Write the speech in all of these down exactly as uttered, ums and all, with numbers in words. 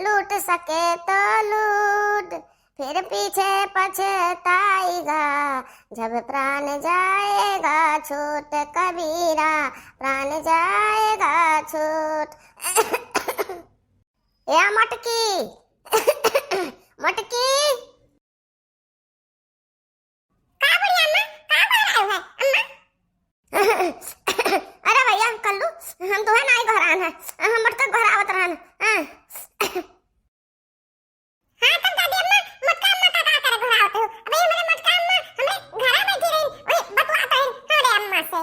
लूट सके तो लूट, फिर पीछे पछताएगा, जब प्राण जाएगा छूट, कबीरा, प्राण जाएगा छूट। ए मटकी, मटकी। का बुढ़िया अम्मा, का बोल रहे हो अम्मा? अरे भैया कल्लू, हम तुहे नाई गोहरान है, हम मटका गोहरावत रहन। हाँ। हाँ, तब दादी अम्मा, मोटका अम्मा का, का करे गोहरावत हो? अबे हमरे मोटका अम्मा हमरे घरा बैठी रही, वही बतुआत रही हमरे अम्मा से।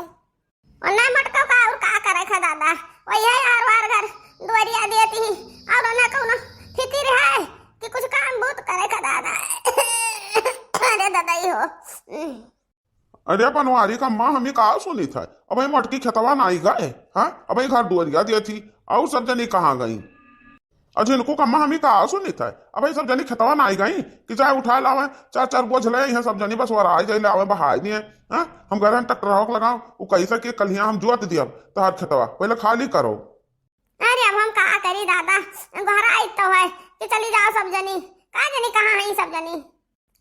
और ना मोटका का और का करे खा दादा, वही है यार वार घर दुआरिया देती ही, और ना कौनो फिकिर है कि कुछ काम बहुत करे खा दादा। अरे दादा ही हो। अरे बनवारी का अम्मा, हमी का सुनी था, अबे मोटकी खेतवा नाई गए, हाँ, अबे घर दुआरिया देती, और सब जनी कहाँ गई? अजी इनको कम्मा हमी का सुनी था, अबे सब जनी खेतवा नाई गई कि जाए उठा लावे, चार चार बोझ ले, यहाँ सब जनी बस वराई जाए, लावे बहाई दिए। हाँ, हम घर ट्रैक्टर हौक लगाओ, वो कैसे कि कल यहाँ हम जोत दिया, तहार खेतवा पहले खाली करो। अरे अब हम का करी दादा, घर आई तो है कि चली जाओ सब जनी, का जनी कहाँ है सब जनी?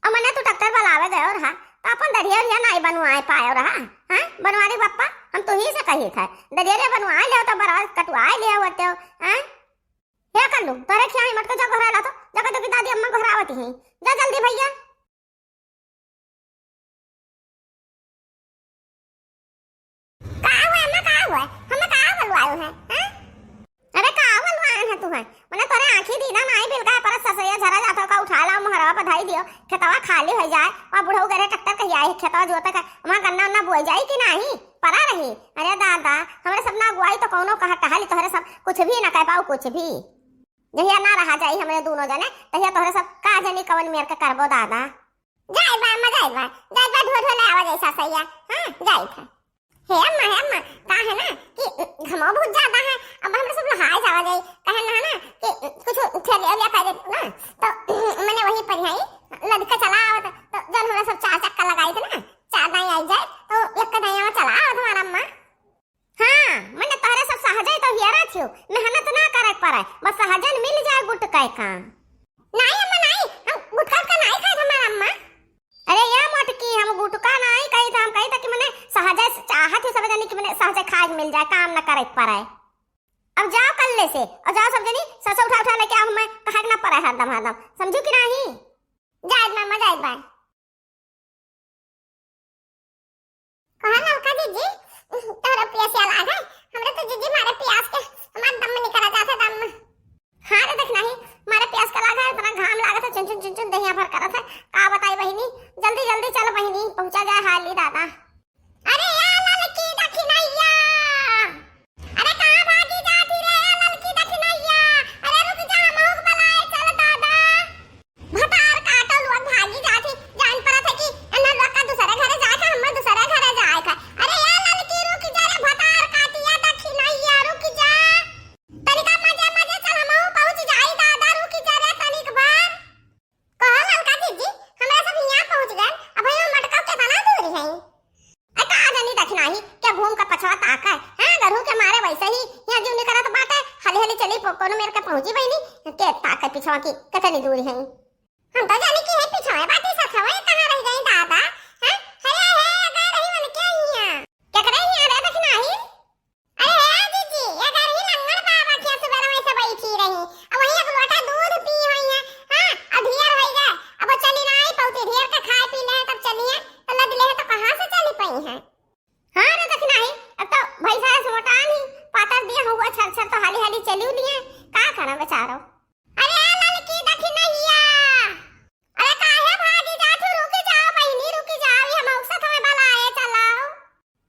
अब मने तू ट्रैक्टर बलावे गयो रहा, तो अपन दरिया उरिया नाई बनवाए पायो रहा, हाँ? बनवारी बप्पा, हम तू ही से कही था, दरिया रे बनवाए ले तो बरवा कटवाए ले होते हो, हाँ? हे कल्लू, तोरे खिया ही मटके जा गोहरा ला तो, जा कह दो कि दादी अम्मा गोहरावती हैं, जा जल्दी भैया। का हुआ अम्मा, का हुआ? हमें का बलवायो है, हैं? अरे का बलवायो है तू है? मने तोरे आँखी दीदा नाई बिलका है, परत ससैया झरा जात हो का उठा लाओ, मोहरवा पर धई दियो, खेतवा खाली हो जाए, वहाँ बुढ़ऊ गरे ट्रैक्टर कही आई, खेतवा जोते का, वहाँ गन्ना उन्ना बोई जाई कि नाही? परा रही। अरे दादा, हमरे सब ना अगुआई तो कौनो कहा टहल, तोहरे सब कुछ भी ना कह पाओ, कुछ भी। जहिया ना रहा जाई हमरे दोनों जने, तहिया तोहरे सब का जनी कवन मेर के करबो दादा। जाए बा अम्मा, जाए बा, जाए बा, ढो ढो ले आवा जैसा सैया। हाँ, जाए था। हे अम्मा, हे अम्मा, का है ना कि घमो बहुत ज्यादा है, अब हमरे सब नहाए जावा जाई, कहे ना ना कि कुछ ठेलिया लिया कर दे ना, तो मैंने वही पर ही लद के चला आवत, तो जब हमरा सब चार चक्का लगाई थे ना, चार दाई आई जाए, तो एक दाई चला आवत हमारा अम्मा। हाँ, मने तोहरे सब सहजे तो हियरा थियो, मेहनत ना करे के पड़े, बस सहजन मिल जाए गुटका का। नाई अम्मा नाई, हम गुटका का नाई खाई हमार अम्मा। अरे या मोटकी, हम गुटका नाई कही था, हम कही था कि मने सहजे चाहत ही सब जनी कि मने सहजे खाए के मिल जाए, काम ना करे के पड़े। अब जाओ कल्ले से, और जाओ सब जनी सस उठा उठा लेके आओ, हमें कहा के ना पड़े हरदम हरदम, समझू कि नाही? जाए अम्मा, जाए बाय। कहा ललका जीजी, तोहरा पियासिया लाग है? हमरे तो जीजी मारे पियास के हमार दम निकला जात है, दम। हाँ रे देख नाही, मारे पियास का लाग है, इतना घाम लागत है, चुन चुन चुन चुन देहिया भर करत है। का बताई बहिनी, जल्दी जल्दी चल बहिनी, पहुँचा जाए हाली दादा। अरे या ललकी दखिनैया, अरे कहाँ भागी जाती रे या ललकी दखिनैया? अरे रुक जा, हमहू के बलाए चल दादा। भतार काटो लोग भागी जात ही, जान परत है कि एन्हर लोग का दूसरे घरे जाए का, हम्मे दूसरे घरे जाए का। अरे ए ललकी रुक जा रे, भतार काटिया दखिनैया रुक जा। तनिका मजे मजे चल हमहू पहुँच जाई दादा, रुक जा रे तनिक भर। कहो ललका जीजी, हमरा सब हियाँ पहुँच गए, अब हम मटका केतना दूर है? ए, का जानी दखिनाही, के घूम के पछवा ताके, हाँ, गरहू के मारे वैसे ही, यहाँ जीव निकरत बाटे, हली हली चली, पो-, कोनो मेर के पहुँची बहिनी, के ताके पिछवा की, केतनी दूर है। हम तो जानी कि है पिछवा बाटी सखवा, कहाँ रह गई दादा, हाँ? अरे, हे, गए रही मन के हियाँ। केकरे हियाँ रे दखिनाही? अरे हे जीजी, ये घर ही लंगड़ बाबा के सुबह में से बैठी रही। अब वही एक लोटा दूध पी हुई है। हाँ, अब ढेर होई गए। अब वो चली ना आई पौती, ढेर का खाए पी ले, तब चली है। तो लद ले है तो कहाँ से चली पाई है? हाँ रे दखिनाही, अब तो भैंसा से मोटान ही, पातर दिया हुआ छर छर तो हाली हाली चली लिए। का करा बेचारो? अरे ललकी दखिनैया, अरे काहे भागी जात हो? रुकी जाओ बहिनी, रुकी जाओ, ये हम औसत हमें बलाए चलाओ।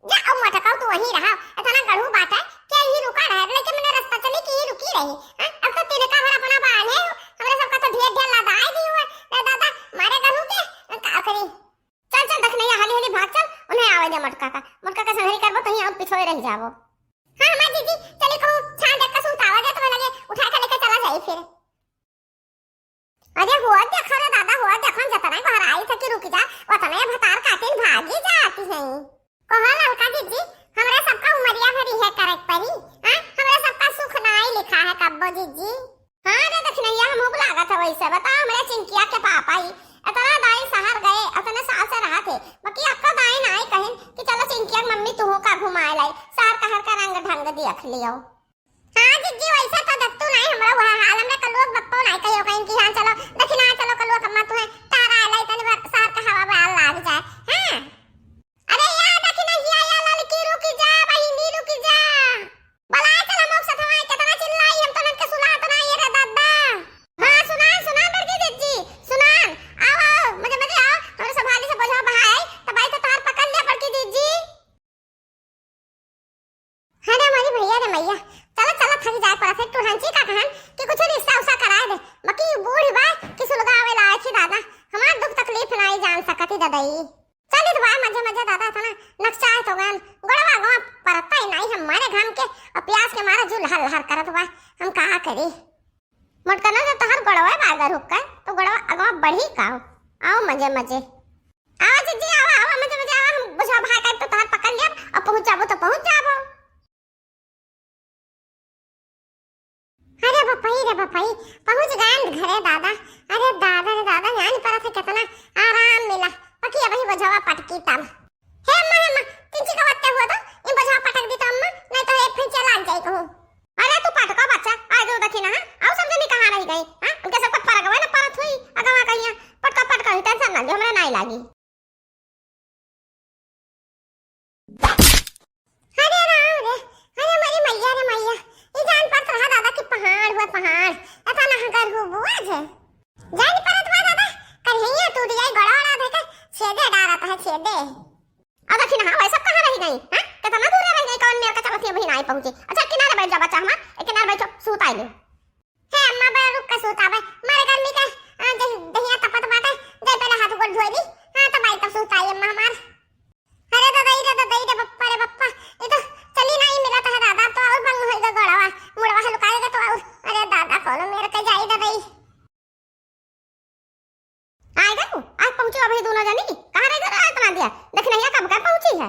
जा, अब मटकाओ तू वहीं रहा, इतना गढ़ू बात है, क्या यही रुका रहे? लेकिन मैंने रास्ता चली कि यही रुकी रही, हैं? अब तो तिनका भर अपना बांधे हो, हमरे सबका तो ढेर ढेर लदाए दी हुए, रे दादा, मारे गढ़ू के, का करी? चल, चल, दखिनैया, हाली हाली भाग चल, उन्हें आवे दे मटका का, मटका का संहरी करबो, तहीं और पिछोए रह जाबो। हाँ, हमार जीजी, चली कहूँ, छान देख का सूत आवा दे, तुम्हें लगे उठा के लेके चला जाई फिर। अरे हुआ देखो रे दादा, हुआ देखो, जतने घर आई थे कि रुक जा, उतने भतार काटिन भागी जाती हैं। कहो ललका जीजी, हमरा सबका उमरिया भरी है करे के परी, हाँ? हमरा सबका सुख नाई लिखा है कब्बो जीजी। हाँ रे दखिनैया, ऐसे बताओ, हमरे चिंकिया के पापा ही इतना दाई सहर गए, इतने साल से रहत है, बाकी अक्का दाई नाई कहिन कि चलो चिंकिया के मम्मी तुहू का घुमाए लाई, सहर कहर का रंग ढंग देख लियो। हाँ जिज्जी, वैसे तो दत्तू नाई हमरा वह हाल, हमरे कलुआ के बप्पो नाई कहियो कहिन कि हाँ चलो दखिना चलो कलुआ के अम्मा तुहे टहरा लाई, तनी बार सहर का हवा बहार लाग जाए। हाँ। अरे या दखिना हिया या ललकी रुकी जा, बहिनी रुकी जा। बलाए चल हम सथवा, केतना चिल्लाई, हम तो नन के सुनात नाई रे दादा। हाँ सुनान, सुनान बड़की जिज्जी, सुनान। आओ, आओ, मजे, मजे आओ, हमरे संभाली से बोझा बहाए, तब आई तो तार पकड़ लिया बड़की जिज्जी। अरे मोरी भैया रे मैया, चला चला थक जाए पड़ा, फिर टुरहंची का कहन कि कुछ रिश्ता उसा कराए दे, बाकी बूढ़ बा कि सुलगावे लायक ही दादा, हमार दुख तकलीफ नाई जान सकती ददई। चलित बा मजे मजे दादा, इतना नक्शा है तो गन, गोड़वा गवा परता ही नाई, हम मारे घाम के और प्यास के मारे जू लहर लहर करत बा, हम का करी। मोटकना जब तोहर गोड़वा बागर हुक्का, तो गोड़वा अगवा बढ़ी काओ। आओ मजे मजे। आओ जिज्जी, आओ, आओ, मजे मजे आओ, हम बुझवा भाई का तो तोहर पकड़ लिया, अब पहुँच जाबो तो पहुँच जाबो। अरे बपई रे बपई, पहुँच गए घरे दादा। अरे दादा रे दादा, जान पड़ा था कितना आराम मिला। पकी अबही बुझवा पटकी तब। हे अम्मा, हे अम्मा, तिनची का बत्ते हुआ तो, इन बुझवा पटक दी तो अम्मा, नहीं तो एक फिर चला जाए कहूँ। अरे तू पटका बच्चा, आए दो दखिना, हाँ? आओ सब जनी कहाँ रह गई, हाँ? उनके सबको परगवे ना परत हुई, अगवा कहिया, पटका पटका ही टेंशन ना ले, हमरा नाई लागी। अरे राम रे, अरे मोरी मैया रे मैया, ई जान परत रहा दादा कि पहाड़ हुआ पहाड़, एतना हगर हु बुआ जे। जान परत बा दादा, करिहैया टूट जाई, गड़ा गड़ा देखे, छेदे डारत है, छेदे। अब देखी ना, हाँ, वैसे कहाँ रह गई, हाँ? कितना दूर रह गई, कौन मेर का चलत है, अबही नाई पहुँची। अच्छा, किनारे बैठ जा बच्चा हमार, एक किनारे बैठो, सूत आइले। हे अम्मा, बड़ा रुक के सूत आवे, मारे गर्मी के, आ, दहि-, दहिया तपत बाटे, जाई पहले हाथ गोड़ धोई ली, हाँ, तब आई तब सूत आई अम्मा हमार। अरे दादा, ई रे दादा, ई रे बप्पा रे बप्पा, ई तो चली नाई मिलत है दादा, तो और बंग होई गा गोड़वा, मुड़वा हलुकाए गा तो और, अरे दादा, कौनो मेर के जाई दादा ई। आए गए, आज पहुँचे अबही दोनों जनी। कहाँ रह गए इतना दिया? देखी नहीं, कब का पहुँची है?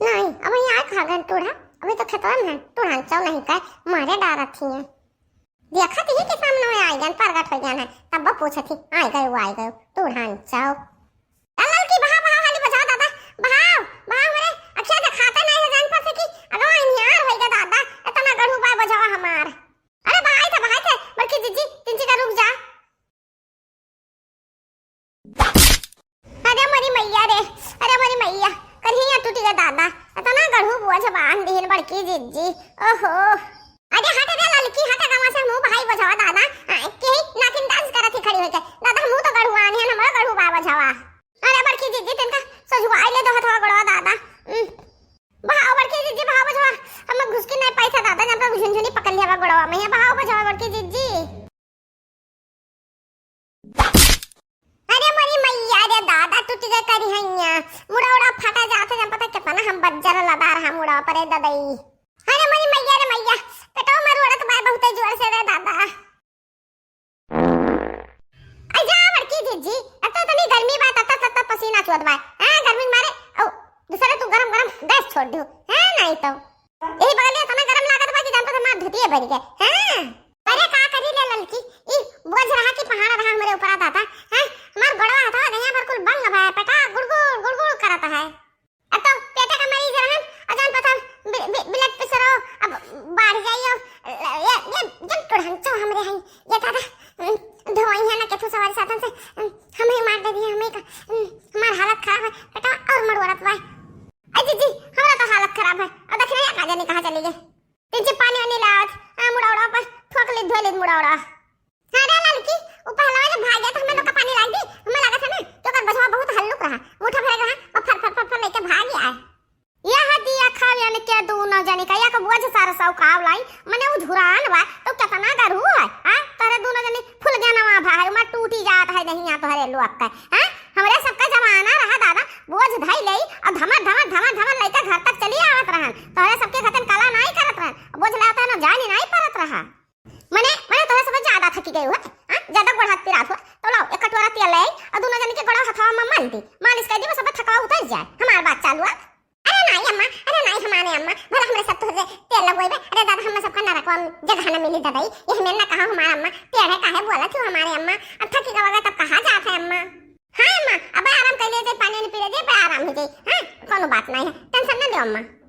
नहीं, अबही आए कहाँ गए टूढ़ा? अबही तो खेतवा में है, टूढ़ा चौ नहीं का, मारे डारत ही है। देखत ही के सामने में आए गए, प्रगट हो गए हैं, तब वो पूछत ही, आए गए, वो आए गए, टूढ़ा चौ। ए ललकी, बहाव, बहाव, हाली बजाव दादा, बहाव, बहाव, हमरे अखिया देखाते नहीं है, जान पर से कि अगवा इन्हियार होई गा दादा, इतना गढ़ू बा बजावा हमार। अरे बहाई थे, बहाई थे, बड़की जिज्जी, तिनची का रुक जा। अरे मोरी मैया रे, अरे मोरी मैया, करिहैया टूटी गा दादा, इतना गढ़ू बोझ बांध दिहिन बड़की जिज्जी, ओहो। अरे हट रे ललकी, हट, गवा से मुँह भाई बजावा दादा, आ, के नाक इंदाज करत ही खड़ी होके, दादा मुँह तो गढ़ुआ नहीं है, हमारा गढ़ू बा बजावा। अरे बड़की जिज्जी, तिनका सजुआई ले दो हथवा गोड़वा दादा, उम, बहाव बड़की जिज्जी, बहाव बजावा, हम घुसकी नहीं पाई था दादा, जब तक झुनझुनी पकड़ लिया बा गोड़वा में, बहाव बजावा बड़की जिज्जी। अरे मोरी मैया रे दादा, टूट गए करिहैया, मुड़ा उड़ा फटा जात है, जब पता कितना हम बज्जर लदा रहा मुड़ा पर, ए ददई। अरे मोरी मैया रे मैया, पेटवा में रोड़त बा बहुते जोर से रे दादा। अरे जा बड़की जिज्जी, अब तो इतनी गर्मी बा, तत्ता तत्ता पसीना चुअत बा। हाँ, गर्मी के मारे, ओ, दूसरे तू गरम गरम गैस छोड़ दियो। हाँ, नहीं तो। यही बगल में इतना गरम लागत बा कि जान पर हमार धुतिये भर गए। हाँ। अरे का करी ले ललकी, ई बोझ रहा कि पहाड़ रहा हमरे ऊपर दादा। हाँ, हमार गोड़वा हथवा गया पर कुल बंग बा, पेटा गुड़गुड़ गुड़गुड़ करत है। अब तो पेटे का मरीज रहन, और जान पता बि-, बि-, blood pressure हो, अब बढ़ जाई हो। ये, ये, ये टुढ़ंचो हमरे हैं, ये दादा, उम, धोई है ना केथू सवारी साधन से, उम, हमें मार दे दिया, हमें का, उम, हमार हालत खराब है, पेटा और मड़ोरत बा। ए जिज्जी, हमारा तो हालत खराब है, और देख रहे हैं, का जाने कहाँ चली गई। तिनची पानी वानी लावत, आ, मुड़ा उड़ा पर ठोक ले, धो ले मुड़ा उड़ा। हाँ रे ललकी, उ पहलवा जब भाग गया तो हमें लोग का पानी लाग दी। हमें लगा था ना कि ओकर बझवा बहुत हल्लुक रहा, मुठा भरे रहा, और फर फर फर फर लेके भाग गया है। यह दिया खावे के दोनों जनी का, या का बोझ सारा सौकाव लाई, मने उ धुरान बा, तो कितना गरू है, आ? तोरे दोनों जनी फुल गया नवा भा है, उमा टूटी जात है नहीं, यहाँ तोहरे लोग का, हाँ? हमरे सबका जमाना रहा दादा, बोझ धई ले और धमर धमर धमर धमर लेके घर तक चली आवत रहन, तोहरे सबके घतन कला नाई करत रहन, बोझ लाता ना जानी नाई परत रहा। मने, मने तोहरे सब ज्यादा थकी गई हो, हाँ? ज्यादा गोड़ हाथ पिरात हो, तो लाओ, एक कटोरा तेल ले आई और दोनों जनी के गोड़ हथवा में मल दी, मालिश कर दी, बस सब थकवा उतर जाए। हमार बात चालू है। अरे नाई अम्मा, अरे नाई हमारे अम्मा, भला हमरे सब तोहरे तेल लगवाई बे। अरे दादा, हम सबका नरक जगह न मिली ददई, यही में न कहा हमार अम्मा, टेढ़े काहे बोलत हो हमारे अम्मा, अब थकी का वगत अब कहा जात है अम्मा। हाँ अम्मा, अब आराम कर लिए, पानी वानी पी ले, दे पे आराम हो जाई। हाँ, कोनो बात नहीं है, टेंशन न लो अम्मा।